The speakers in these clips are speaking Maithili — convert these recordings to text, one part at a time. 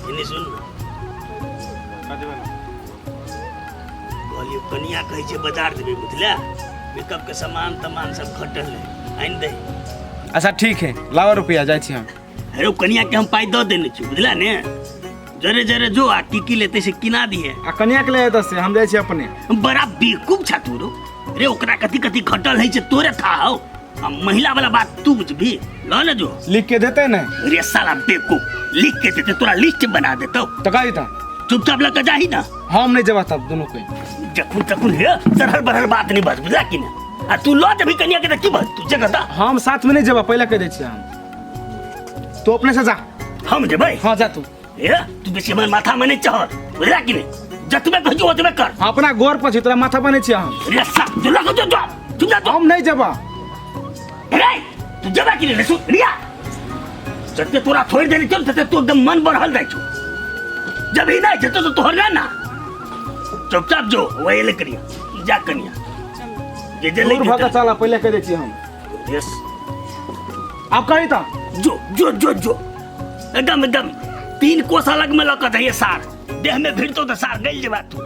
एने सुन ने। कहलियौ कनिया कहै छै बाजार जेबै बुझले मेकअप के सामान तमान सब घटल है आनि दे अच्छा ठीक है लाओ रुपया जाइ छी हम अरे कनिया के हम पाइ दऽ देने छी बुझला ने जरे जरे जो आ की की लेते से किना दिए आ कनिया के ले एतऽ से हम जाइ छी अपने बड़ा बेवकूफ छा तू रो रे ओकरा कथी कथी घटल है से तोरे था हो आ महिला वाला बात तू बुझबी ल ने जो लिख के देते ने रे साला बेवकूफ लिख के देते तोरा लिस्ट बना देतो तो कही था चुपचाप लग के जाही ना हम नहीं जबा तब दोनों कोई जखुन तखुन हे चढ़ल बढ़ल बात नहीं बस बुझला कि ना आ तू ल जबी कनिया के त की बस तू जगह दा हम साथ में नहीं जबा पहले कह दै छी हम तू अपने से जा हम जेबै हाँ जा तू ए तू बेसी हमर माथा में नहीं चढ़ बुझला कि नहीं जतबे कहजो ओतबे कर हाँ, अपना गोर पर छी तोरा माथा पर नहीं छी हम रे सा तू लग जो जो तू जा हम नहीं जबा रे तू जबा कि नहीं रे सुन रिया जते तोरा छोड़ देने चल तते तू एकदम मन बढ़ल जाइ छौ जब ही नहीं जते तो तोहर ना ना चुपचाप जो वही ले करिया जा कनिया जे जे ले दूर भऽ के चल पहले कह दै छी हम यस आब कही तऽ जो जो जो जो एकदम एकदम तीन कोस अलग में लऽ कऽ जाइए सार देह में भिड़तो तऽ सार गलि जेबा तू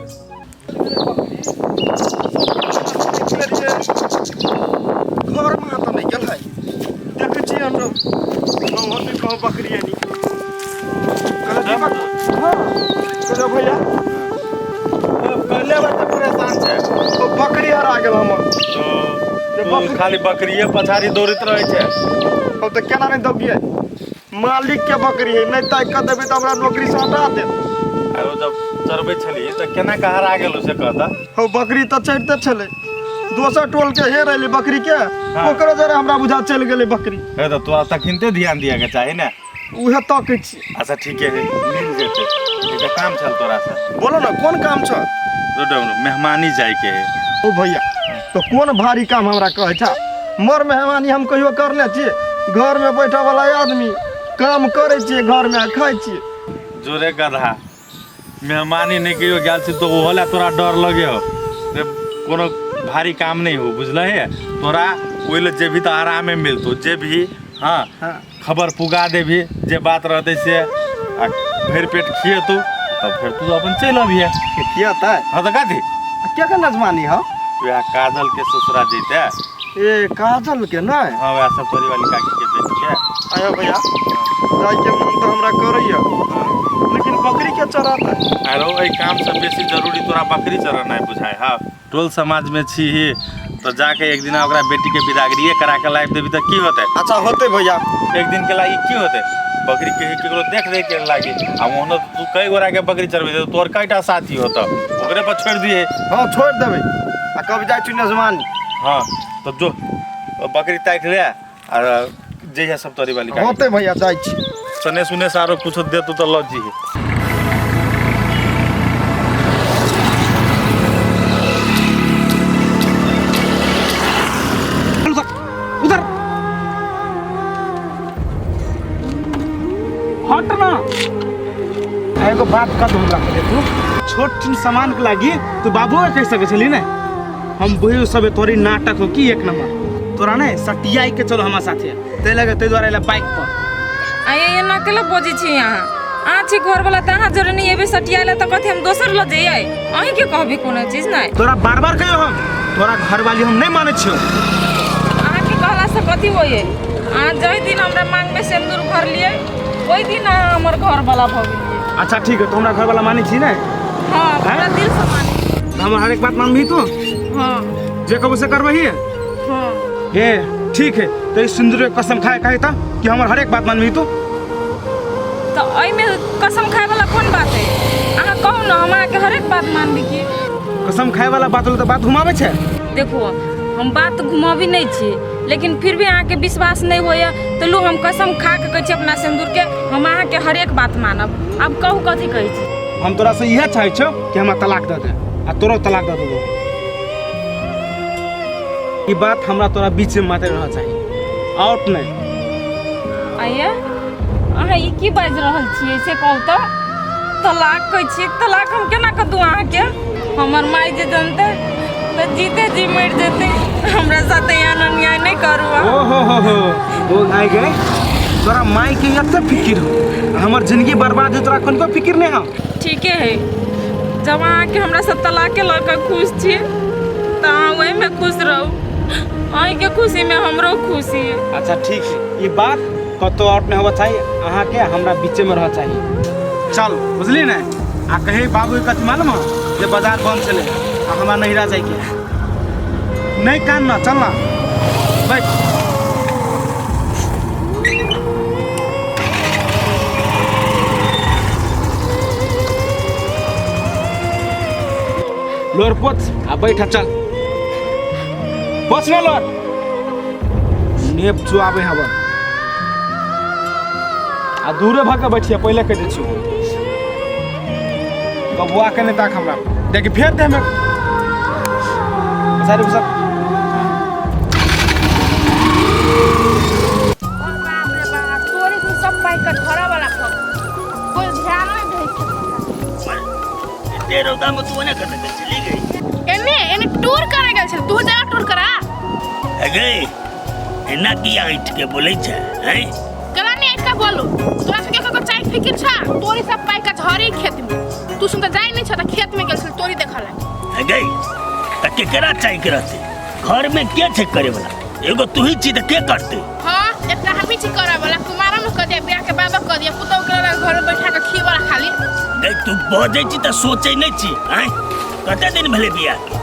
घरमे तऽ नहि गेल है देखै छियै हम नहि कहूँ बकरी आनी हँ कहलहुँ भैया पहले बार तऽ परेशान छै ओ बकरी हरा गेल हमर तो तू खाली बकरिए पछाड़ी दौड़ैत रहै छै हम तऽ केना नहि दबियै मालिक के बकरी है नहि ताकि कऽ देबै तऽ हमरा नौकरी से हटा देत आरो जब चरबै छली तऽ केना कऽ हरा गेलौ से कहता हौ बकरी तऽ चढ़िते छलै दोसर टोल के हेर एलै बकरी के ओकरो जरे हमरा बुझा चलि गेलै बकरी हे तऽ तोरा तखिनते ध्यान दिअ के चाही ने उहे तकै छी अच्छा ठीके है मिल जेतै एकटा काम छल तोरा से बोलो ने कोन काम छ रोडम मेहमानी जाइके है ओ भैया तो कोन भारी काम हमरा कहै छ मर मेहमानी हम कहियो करने छियै घर में बैठे वाला आदमी काम करै छियै घर में आ खाइ छियै जोरे गधा मेहमानी नहि कहियो गेल छी तऽ ओहो लए तोरा डर लगे हो रे कोनो भारी काम नहि हो बुझलही तोरा ओहि लए जेबही तऽ आरामे मिलतौ जेबही हाँ हाँ। खबर पुगा देबही जे बात रहतै से आ भरि पेट खिएतौ तब फेर तू अपन चलि अबिहे किया तऽ हाँ तऽ कथी के के नजमानी हो वएह काजल के ससुरा जैते ए काजल के नहि हाँ वएह सब तोरी वाली काकी के बेटी के आयो भैया जाइके मन तऽ हमरा करैया लेकिन बकरी के चराता आरो एहि काम से बेसी जरूरी तोरा बकरी चरानाइ बुझाइ हा टोल समाज में छी ही तो जाके एक दिन ओकरा बेटी के बिदागरिए करा के लाइफ देबी तऽ की होतै अच्छा होतै भैया एक दिन के लागी की होतै बकरी के केकरो देख देख के लागी आ ओहनो तू कई गोरा के बकरी चरबे तऽ तोहर कईटा साथी होतौ ओकरे पर छोड़ दिए हाँ छोड़ देबै आ कब जाइ छी नजमानी हाँ तो जो बकरी ताकि ले आ जइहे सब तोरी वाली काकी होतै भैया जाइ छी सने सुने से आरो कुछो दे तू तो लऽ जीहे उधर हट ना आ एगो बात कह दू हमरा पहिले तू छोट छिन सामान के लागी तू बाबू के कह सके छली ने हम बुझू सब तोरी नाटक हो की एक नंबर तोरा ने सटियाई के चलो हमारे साथे ते लगे ते द्वारा बाइक पर आये एना केला बजै छी अहाँ अहाँ छी घरवला तऽ अहाँ जरे नहि एबै सटियाइ लए तऽ कथी हम दोसर लऽ जइयै अहीँके कहबी कोनो चीज नहि तोरा बार बार कहियो हम तोरा घरवाली हम नहीं माने छियो अहाँके कहलासँ कथी होइए अहाँ जाहि दिन हमरा माँगमे सिन्दूर भरलियै ओहि दिन अहाँ हमर घरवला भऽ गेलियै अच्छा ठीक है तो हमरा घरवाला माने छी ने हँ पूरा दिलसँ मानै तो हमर हर एक बात मानबही तू हँ जे कहबो से करबही हँ हे ठीक है तो इस सिंदूर के कसम खाए कहे था कि हमर हर एक बात मानबही तू तऽ एहिमे कसम खायवला कोन बात है अहाँ कहू ने हम अहाँके हरेक बात मानबी की कसम खाए वाला बात होले तो बात घुमावे छे देखू हम बात घुमाबी नहि छी लेकिन फिर भी अहाँके विश्वास नहि होइए तऽ लू हम कसम खा कऽ कहै छी अपना सिन्दूरके हम अहाँके हरेक बात मानब आब कहू कथी कहै छी हम तोरा से इहे चाहै छौ कि हमरा तलाक दऽ दे आ तोरो तलाक दऽ देबो ई बात हमरा तोरा बीच में माते रहना चाहिए आउट नहीं आइए अहाँ ई की बाजि रहल छियै से कहू तऽ तलाक कहै छियै तलाक हम केना कऽ दू अहाँके हमर माय जे जनतै तऽ जीते जी मरि जेतै हमरा साथ एहन अन्याय नहि करू अहाँ ओ हो हो हो वो आइ गए तोरा माई के एते फिकिर हो, हमर जिंदगी बर्बाद हो, तोरा कनको फिकिर नहीं हो? ठीके है, जब अहाँके हमरा से तलाक लऽ कऽ खुश छी तऽ अहाँ ओहिमे खुश रहू, अहीँके खुशीमे हमरो खुशी है। अच्छा ठीक है, ये बात कतौ और नहीं होवा चाहिए, अहाँ के हमरा बीचे में रह चाहिए। चल बुझली ने, आ कहे बाबू के कथी मालूम हो जे बाजार बंद छले आ हमरा नहिरा जाय के नहीं। कान ना, चल ना बैठ। लोर पोछ आ बैठ, चल पोछ ना लोर, नेप चुआबे हवा आ दूरे भऽ के बैठिए। पहिले कहि दै छियौ, बबुआ के नहीं ताक हमरा देखि फेर दे हमें सारे सब। बाप रे बाप, तोरे के सब पाइ कटहरा वाला खब कोई ध्यान नहीं दै छै। एते रौदा में तू ओने कतऽ गेल चली गई? एने एने टूर करे गेल छल, तू जा टूर करा। अगे एना किया ऐठ के बोलै छै हैं? केना नहीं ऐठ के बोलू? तोरा सबके कको चाय फिकिर छा? तोरी सब पाइ कटहरी खेत में, तू सुन त जाय नहीं छ त खेत में गेल छल तोरी देखला। अगे त केकरा चाय के रहते? घर में के छै करे वाला? एगो तू ही छी त के करते? हां, एकटा हमही छी करे वाला, कुमारा में क दिया, ब्याह के बाबा क दिया, पुतौ के घर में बैठा के खियवाला खाली। गई तू बजै छी त सोचै नहीं छी हैं? कते दिन भेलै बियाह के?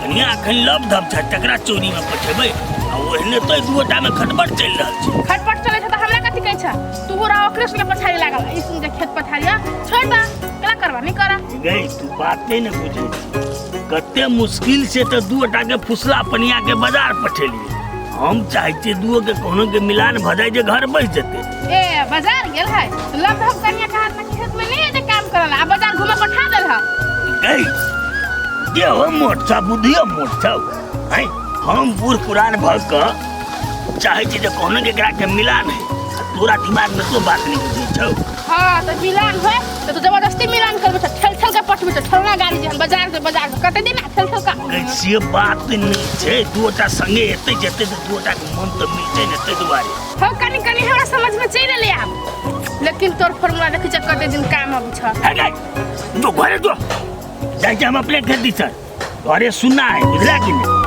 कनिया अखन लव धब छै, तकरा चोरी में पठेबै आ ओहने तो दूटा में खटपट चलि रहल छै। खटपट चलै छै त हमरा कथी कहै छ? तू रह ओकरे संगे पछाड़ी लागल, ई सुन जे खेत पछाड़िया छोड़ दा, केना करबा नहीं करा। गई तू बात नहीं ने बुझै छी, कते मुश्किल से त दूटा के फुसला पनिया के बाजार पठेलियै। हम चाहै छियै दुओ के कोनो के मिलान भ जाय जे घर बसि जेतै। ए बाजार गेल है लव धब कनिया के हाथ में खेत में नहीं जे काम करला आ बाजार घुमा पठा देल है। गई देहो मोट छ, बुद्धियो मोट छ हैं? हम बूढ़ पुरान भ क चाहै छी जे कोनो के एकरा के मिलान है, तोरा दिमाग में तो बात नहीं बुझै छौ। हां त मिलान होय त तू जबरदस्ती मिलान करबे त ठेल ठेल के पठबे त ठेलना गाड़ी जे बाजार से बाजार से कते दिन ठेल ठेल का। से बात नहीं छै, दूटा संगे एते जेते त दूटा के मन त मिलतै ने, तै दुआरे। हो कनी कनी हमरा समझ में चलि एलै आब, लेकिन तोर फॉर्मूला देखै छ कते दिन काम अबै छ। हे गई जो घरे जो जाइ छै, हम अपने खेत दिस घरे सुनना है, बुझला कि नहीं?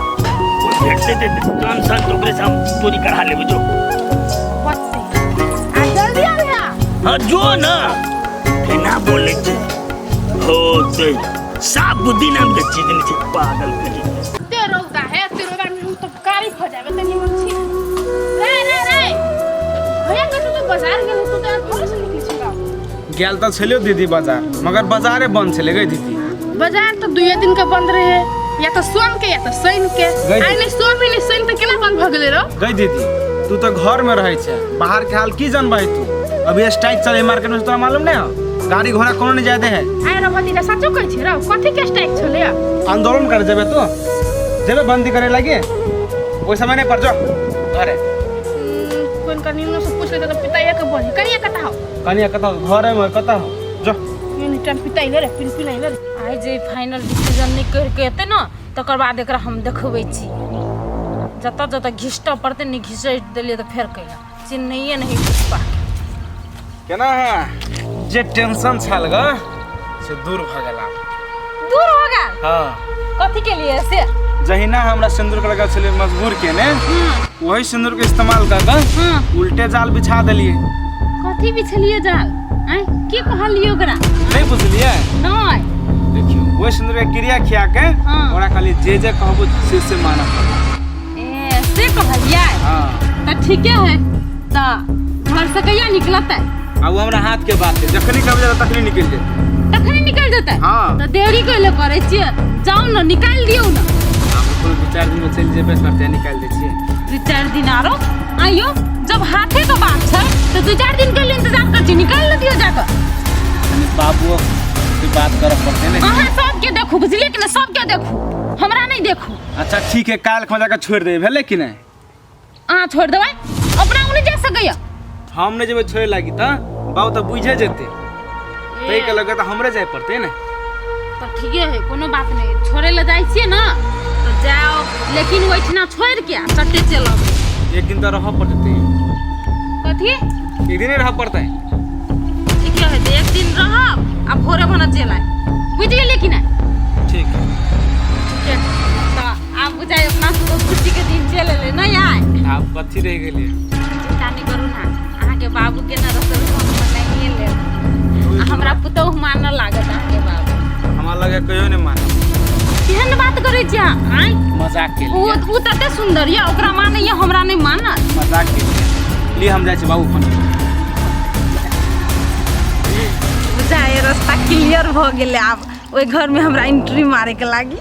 कोई भेटते ते कान सन तो ओकरे से हम चोरी करा लेबै। जो आ जल्दी आबे। हाँ जो ना केना बोले छै हो ते साफ बुद्धि नाम के चीज नहीं छै, पागल कहीं। ते रौदा है, ते रौदा में हम तो कारी भ जाबे त निमन छी। रे रे रे भैया के तू बाजार गेल तू त थोड़े से निकली छी गाँव। गेल त छलियो दीदी बाजार, मगर बाजारे बंद छले गई दीदी। बाजार तो दुए दिन के बंद रहे, या तो सोम के या तो शनि के। आइ नहीं सोम ही नहीं शनि त केना बंद भ गेलै रो? गई दीदी तू तो घर में रहै छै, बाहर के हाल की जानबै तू? अभी स्ट्राइक चले मार्केट में, तोरा मालूम नहीं हो? गाड़ी घोड़ा कोनो नहीं जाते है। आइ रो भतीजा सचो कहै छी रो, कथी के स्ट्राइक चले? आंदोलन करे जेबे तू, जेबे बंदी करे लागे ओइ समय नहीं पर जो घरे। कोन कनी से पूछ लेते त पिताया के बोली कनिया कता हो? कनिया कता हो? घरे में कता हो? जो ये टाइम पिताई ले रे, पिन पिनाई ले रे। आइ जे फाइनल डिसीजन नहीं कर के एतै न तकर बाद एकरा हम देखबै छी, जतऽ जतऽ घिसटऽ पड़तै ने घिसटि देलियै तऽ फेर कहिया चिन्हैये नहीं पुष्पा केना है। जे टेंशन छल ग से दूर भ गेला। दूर हो गेल? हां। कथी के लिए से? जहिना हमरा सिंदूर के लगा छले मजबूर केने, वही सिंदूर के इस्तेमाल कर के उल्टे जाल बिछा देलिए। कथी बिछलिए जाल? आय की कहलिए ओकरा? नहीं बुझलिए? नहीं। देखियो वही सिंदूर के क्रिया खिया के ओकरा खाली जे जे कहबो से मानब। ए से कहलिए? हां। त ठीके है, त घर से कहिया निकलतै? आ वो हमरा हाथ के बात है, जखनी कब जाता तखनी निकल जेतै। तखनी निकल जेतै? हां। त देरी कैले करै छियै, जाउ न निकाल दियौ न। हम तो दू चार दिन में चलि जेबे करते, निकाल दै छियै। दू चार दिन आरो आइयो, जब हाथे के बात छै त दू चार दिन के लिए इंतजार कर छी, निकाल न दियौ जाकर। कनी बाबू से बात करऽ पड़तै ने। अहाँ सबके देखू बुझलियै कि ने, सबके देखू, हमरा नहीं देखू। अच्छा ठीक है, काल्हि खन जाकर छोड़ि देबै, भेलै कि नहि? अहाँ छोड़ि देबै, अपना ओ नहि जा सकैया। हम नहि जेबै छोड़े लागी त बाबू तऽ बुझे जेतै, ताहि के लऽ कऽ तऽ हमरे जाय पड़तै ने। तऽ ठीके है, कोनो बात नहीं, छोड़े लए जाइ छियै ने तऽ जाओ, लेकिन ओहिठिना छोड़ि के आ चट्टे चलि अबै। एक दिन तऽ रहऽ पड़तै। कथी? एक दिने रहऽ पड़तै। ठीक है, एक दिन रहब आ भोरे भना चलि आयब, बुझि गेलियै कि नहि? ठीक। ठीक है, तऽ आब बुझाइ अपना सबके खुशीके दिन चलि एलै नहि आइ। आब कथी रहि गेलियै? चिंता नहि करू ने, अहाँके बाबूके ने रसोई हम बनाइए लेब आ हमरा पुतोहु मानऽ लागत अहाँके बाबू। हमरा लगे कहियो नहि मानब। केहन बात करै छी अहाँ? आँय? मजाक के ओ लिए। ओ तते सुन्दर यऽ, ओकरा मानैए, हमरा नहि मानत? मजाक के लिए। लिए हम जाइ छी बाबू फोन। बुझाइ रास्ता क्लियर भऽ गेलै, आब ओहि घरमे हमरा एंट्री मारैके लागी।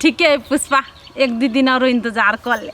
ठीके अइ पुष्पा, एक दू दिन आरो इंतजार कऽ ले।